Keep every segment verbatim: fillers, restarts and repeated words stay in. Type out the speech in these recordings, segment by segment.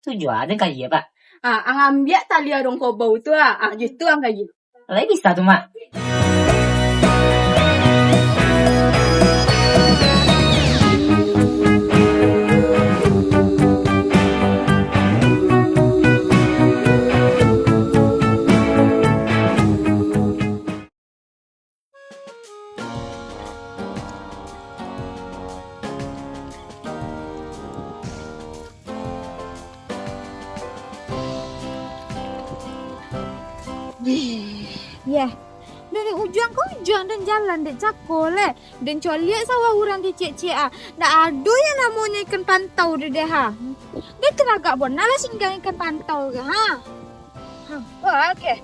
Tu jua den kaji, Pak. Ah, ang ambiak tali arong kobau tu, ah. Ah, gitu ang kaji. Lai bisa tu, Mak. Yeh, dari ujuang ka ujuang den jalan dek cako leh. Den coliak sawah urang kecek-kecek ah. Ndak ado yang namonyo ikan pantau tu deh ha. Den taragak bona lah singgang ikan pantau tu ha. Ha, wah, oke.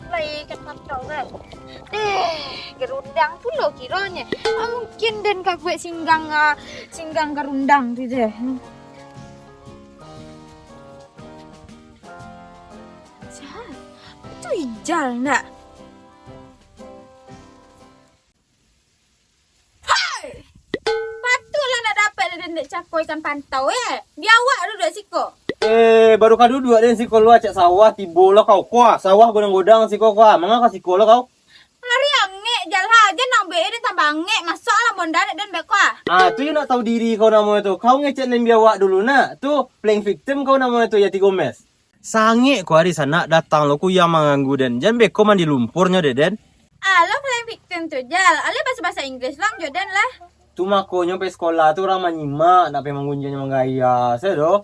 Lai ikan pantau tu. Eh, garundang pulo kironyo. Ah, mungkin den ka buek singgang, ah, singgang garundang tu je. Sia? Tu Ijal ndak? Hai! Patuiklah ndak dapek den dek cako ikan pantau, eh. Biawak duduak siko. Eh, baru ka duduak den siko lo, acak sawah tibo lo kau. Kuah, sawah godang-godang siko kuah. Manga ka siko lo kau? Ari angek, Jal ha. Jan nang be den tambah angek. Masuk lah bonda dek den beko ah. Ah, tu yo nak tahu diri kau namonyo tu. Kau ngecek den biawak dulu nak. Tu playing victim kau namonyo tu, Yati Gomez. Sangek ko ari sanak datang lo kuyang manganggu den. Jan beko mandi lumpurnyo dek den. Alah, flying victim tu, Jal. Alah, baso-baso Inggris lang jo den lah. Tu makonyo pai sekolah tu urang manyimak, ndak pai manggunjiang jo manggaya, se doh.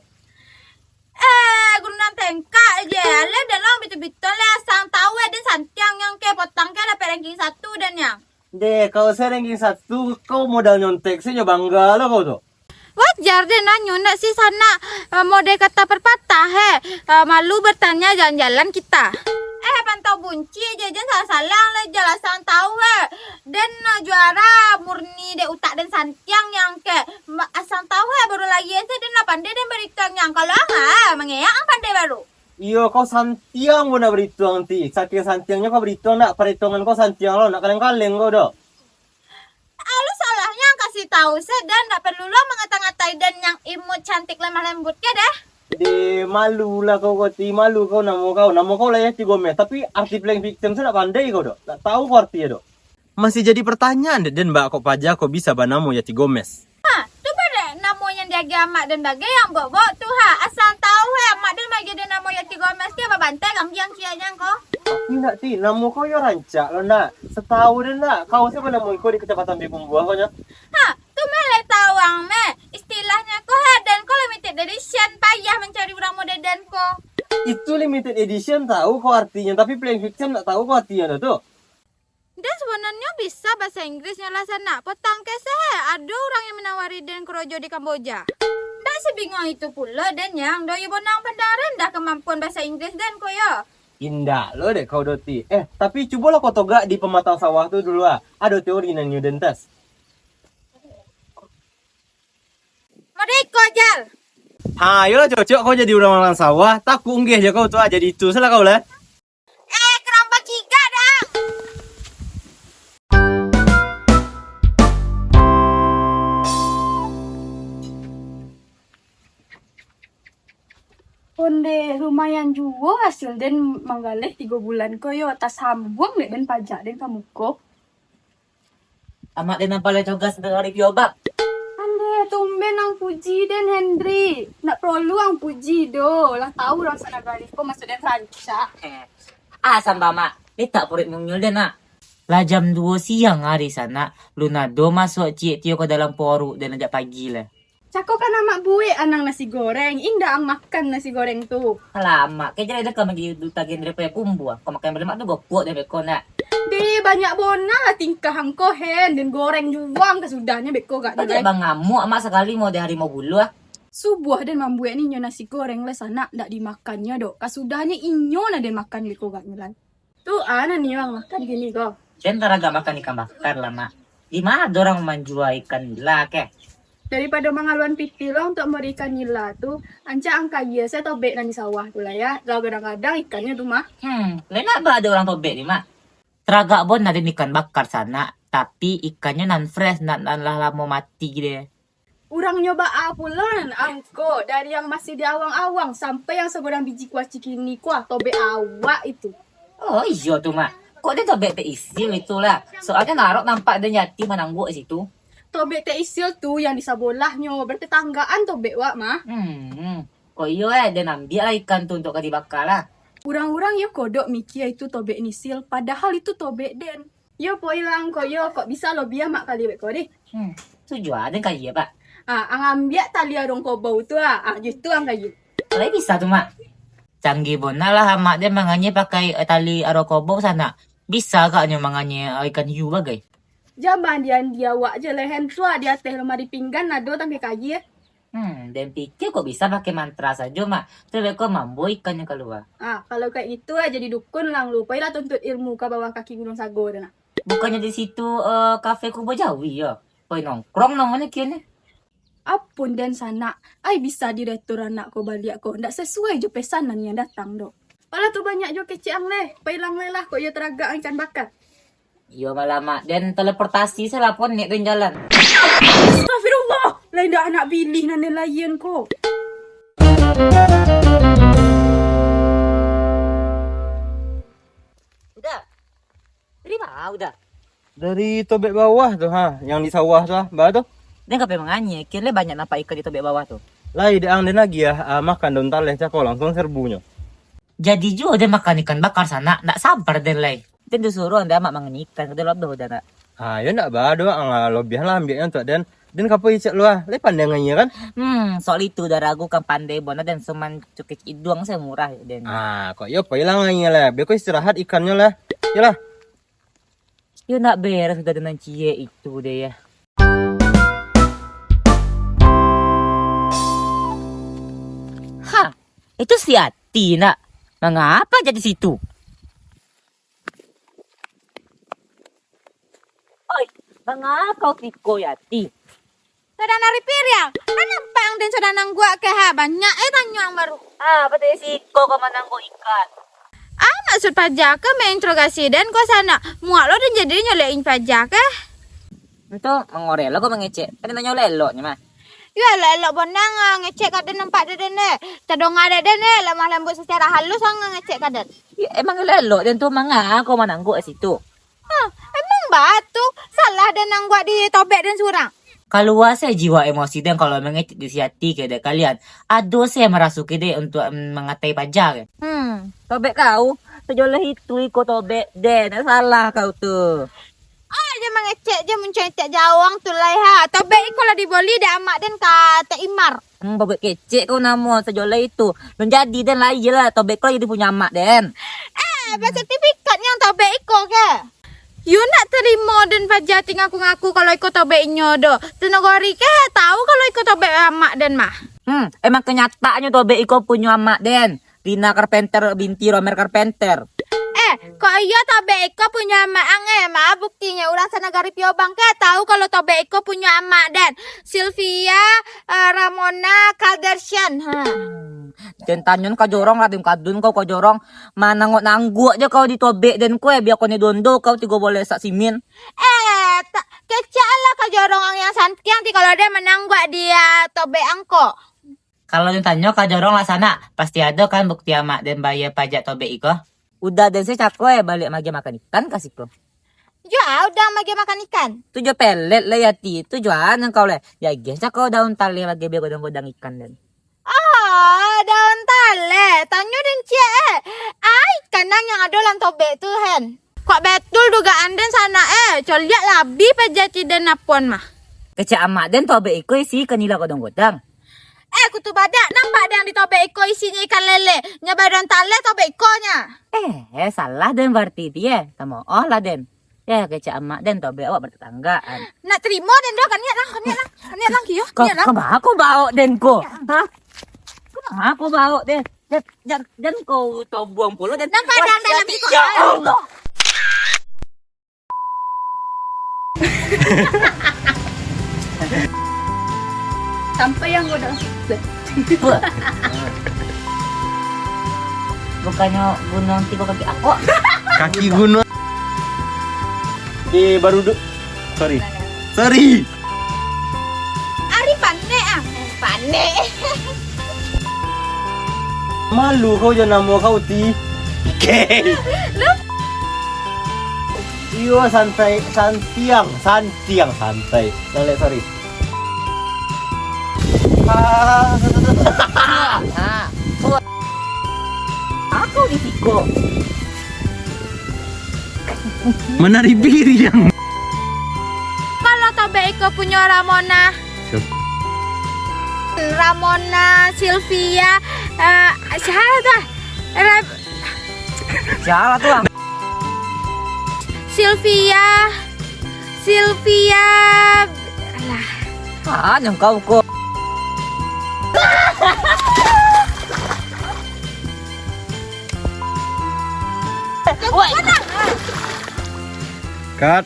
Eh, guru nan tengkak je. Alah, den lo bitu-bitu lah, asang tahu eh, den santiang nyang ke, potang ke lah, ranking satu den nyang. Deh, kau se ranking satu, kau modal nyontek se jo bangga lo kau tu. Wajar den nanyo ndak sih sanak, eh, model kata perpatah, eh, eh, malu bertanya jalan-jalan kita. Eh, pantau bunci je, jan salah-salah lah, Jal, asang tahu, eh. Den, eh, juara murni dek utak den santiang nyang ke. Ma-, asang tahu, eh, baru lagi ese den lah pandai den berituang nyang. Kalau ang, ah, mangeak ang pandai baru. Iyo, kau santiang pun nak berituang ti. Saking santiangnyo kau berituang nak, perhitungan kau santiang lo, nak kaleng-kaleng kau doh. Alah, salahnyo kasih tahu se, den ndak perlu lo mangata-ngatai den nyang imut, cantik, lemah lembut ke deh. Deh, malu lah kau, kau ti, malu kau namo kau. Namo kau lah Yati Gomez, tapi arti playing victim se ndak pandai kau doh. Ndak tahu kau arti doh. Masih jadi pertanyaan dek den, baa kok paja kok bisa banamo Yati Gomez? Ha, tu bana namo yang diagiah amak den bagai yang bok-bok tu ha. Asal tahu eh, amak den bagai den namo Yati Gomez ke babantai kambiang ciek nyang ko. Tapi ndak ti, namo kau yo rancak lo ndak. Setahu den ndak, kau se banamo iko di Kecamatan Bibumbuah ko nyo. Ha, tu mah lai tahu ang meh. Istilahnyo ko ha, den ko limited edition, payah mancari urang model den ko. Itu limited edition tahu kau artinyo, tapi playing victim ndak tahu kau artinyo tu. Den sabananyo bisa bahasa Inggrisnyo lah sanak, potang kese, ado urang yang manawari den korojo di Kamboja. Ndak sabingung itu pulo den nyang, doyo bonang pandang randah kamampuan bahasa Inggris den ko yo. Indak lo dek kau doti. Eh, tapi cubolah kau togak di pamatang sawah tu dulu ah. Ado teori nan nyo den tes. Mode iko, Jal. Ha, yolah cocok kau jadi urang-urang sawah. Takuik unggeh je kau tu ah, jadi itu salah kau lah. Eh, karambang kigak dang. Onde, lumayan juo hasil den manggaleh tigo bulan ko yo, tasambuang dek den pajak den ka muko. Amak den nan paliang cogas dari Piobak. Ande, tumben ang puji den, Hendri. Ndak porlu ang puji doh. Lah tahu urang sanagari ko maksud den rancak. Ah, samba mak, letak poruik munyul den, nak. Lah jam duo siang ari sanak, lun ado masuak ciek tio ka dalam poruik den sajak pagi lah. Cako kan amak buek anang nasi goreng, indak ang makan nasi goreng tu. Alah, amak, kok jaleh den ka manjadi duta genre Payakumbuah. Kau makan balemak tu gopok den beko nak. Deh, banyak bona lah tingkah ang ko, Hen. Den goreng juo ang kasudahnyo beko gak tu. Kau jangan bangamuk, amak sakali mode harimau bulu ah. Subuah den mambuek ninyo nasi goreng lah sanak, ndak dimakannyo doh. Kasudahnyo inyo nah den makan beko gak nyo lai. Tu, a nan niang makan kini ko? Den taragak makan ikan bakar lah, Mak. Di ma ado urang manjua ikan nila keh? Daripado mangaluan pitih lo untuak mambari ikan nila tu, ancak ang kayia se tobek nan di sawah tu lah, ya. Lah gadang-gadang ikannyo tu mah. Hmm, lai nak ba ado urang tobek ni, Mak? Taragak bona den ikan bakar sanak, tapi ikannyo nan fresh, nan, nan lah lamo mati deh. Urangnyo baa pulo nan angko, dari yang masih di awang-awang sampai yang sagodang biji kuaci kini, kuah tobek awak itu. Oh, iyo tu, Mak. Kok den tobek Tek Isil itulah? Soalnyo narok nampak den Yati manangguk situ. Tobek Tek Isil tu yang di sabolahnyo, bertetanggaan tobek wak mah. Hmm, kok iyo, eh, den ambiak lah ikan tu untuak ka dibaka lah. Urang-urang iyo kodok mikia itu tobek Nisil, padahal itu tobek den. Yo, poilah angko yo, kok bisa lobiah mak kali beko deh. Hmm, tujuah den kali ya, Pak. Ah, ang ambiak tali arong kobau tu ah. Ah, gitu ang kayu. Lai bisa tu, Mak. Canggih bona lah amak den manganyai pakai, eh, tali arong kobau sanak. Bisa agaknyo manganyai, eh, ikan hiu bagai. Jan baandi-andi awak je lehen tu ah, di ateh lamari pinggan ado tangkai kayu. Hmm, den pikia kok bisa pakai mantra sajo, Mak. Tu beko mambo ikannyo kalua. Ah, kalau kayak gitu ah, jadi dukun lah lu. Poilah tuntut ilmu ka bawah kaki Gunung Sago tu nak. Bukannyo di situ, eh, kafe Kubo Jawi yo? Poi nongkrong namonyo kian ni. Apun den sanak, ai bisa diretur anak ko baliak ko, ndak sesuai jo pesanan yang datang do. Alah tu banyak jo kecek ang leh, pailang leh lah kok iyo taragak ang ikan bakar. Iyo malah mak, den teleportasi salah ponek den jalan. Astagfirullah, lain dak anak bilih nan den layan ko. Uda, dari ma Uda? Dari tobek bawah tu ha, yang di sawah tu ha, ba tu. Den ka pai manganyai, kiro banyak nampak ikan di tobek bawah tu. Lai dek ang den agiah, ah, makan daun taleh cako langsuang serbunyo. Jadi juo den makan ikan bakar sanak, ndak sabar den lai. Den disuruah dek amak manganyai ikan, ka den lobiah Uda nak. Ha, yo ndak ba do, ang lobiah lah ambiaknyo untuak den. Den ka pai cak lu ah, lai pandai nganyai kan? Hmm, soal itu Uda ragu kan pandai bona den, cuman cukuik iduang se murah den. Ah, kok yo pailah nganyai lah, beko istirahat ikannyo lah. Yolah. Yo ndak beres Uda den nan ciek itu deh ya. Ha, itu si Ati nak. Mangapa jadi situ? Oi, mangako kau tiko, Yati? Sadang dari piriang, anam pang den sadang nangguak ke ha, banyak eh tanyo ang baru. Ah, patai siko kau manangguak ikan. Ah, maksud paja ke mainterogasi den ko sanak, muak lo den jadi nyolek paja ke? Itu mangorek lo kau mangecek, kan den tanyo elok-eloknyo mah. Yo elok-elok bonang ah, ngecek ka den nampak dek den eh. Tadonga dek den eh, lamah lambuik secara halus ang ngecek ka den. Ya, emang elok-elok den tu manga kau manangguak situ? Hah, emang batu? Salah den nangguak di tobek den surang. Kalua se jiwa emosi den kalau mangecek di si Ati ke dek kalian. Ado se marasuki dek untuak, mm, mangatai paja ke. Hmm, tobek kau, sajoleh itu iko tobek den, salah kau tu. Ah, jan mangecek je muncuang itak jawang tu lai ha. Tobek iko lah diboli dek amak den ka Tek Imar. Hmm, babuek kecek kau namo sajoleh itu. Lun jadi den lai je lah, tobek ko lah jadi punyo amak den. Eh, basertifikatnyo tobek iko ke? Yo ndak tarimo den paja ti ngaku-ngaku kalau iko tobek inyo do. Ti nagori ke tau kalau iko tobek amak den mah. Hmm, emang kenyataannyo tobek iko punyo amak den. Rina Carpenter binti Romer Carpenter. Eh, kok iyo tobek iko punyo amak ang eh? Ma buktinyo urang sanagari Piobang ke tau kalau tobek iko punyo amak den, Sylvia, eh, Ramona Kardashian. Ha. Den tanyon ka jorong lah, den kadun kau ka jorong. Manangguak-nangguak je kau di tobek den ko eh, bia kau ni dondo kau tigo boleh sak simin. Eh, ta-, kecek lah ka jorong ang yang santiang ti kalau den manangguak di, ah, tobek ang ko. Kalau den tanyo ka jorong lah sanak, pasti ado kan bukti amak den bayia pajak tobek iko? Uda den se cako eh baliak magiah makan ikan ka siko. Jua uda magiah makan ikan. Tu jo pelet lah Yati, tu jua nan kau leh. Diagiah cako daun taleh bagai bia godang-godang ikan den. Oh, daun taleh. Tanyo den ciek eh. Ai, ikan nan yang ado dalam tobek tu hen. Kok betul dugaan den sanak eh? Coliak labi pajati den napon mah. Kecek amak den tobek iko isi ikan nila godang-godang. Eh, kutu badak, nampak dang di tobek iko isinyo ikan lele, nyo badan taleh tobek iko nya. Eh, eh, salah den barati ti, eh. Tamooh lah den. Eh, kecek amak den tobek awak batetanggaan. Nak tarimo den doh, kaniak lah, kaniak lah, kaniak lah, kiyo, kaniak lah. Kama ko baok den ko? Ha? Kama ko baok den? Jan, jan, jan ko tobuang pulo den. Nampak dang dalam iko. Ya Allah. Sampai yang godang situ. Bukannya gunung tiga kaki akok. Kaki gunung. Eh, baru du-, sorry. Sorry. Ari pandai. Malu kau jo namo kau ti. Oke. Lu? Iyo, santai, santiang, santiang, santai. Nah, lihat, sorry. Ah. Aku di siko. Menari biriang. Kalau tobek iko punyo Ramona. Ramona, Sylvia, eh, siapa dah? Ra- Siapa tuh, Bang? Sylvia, Sylvia, alah. Ah, nyangkau kok. Woi, Cut.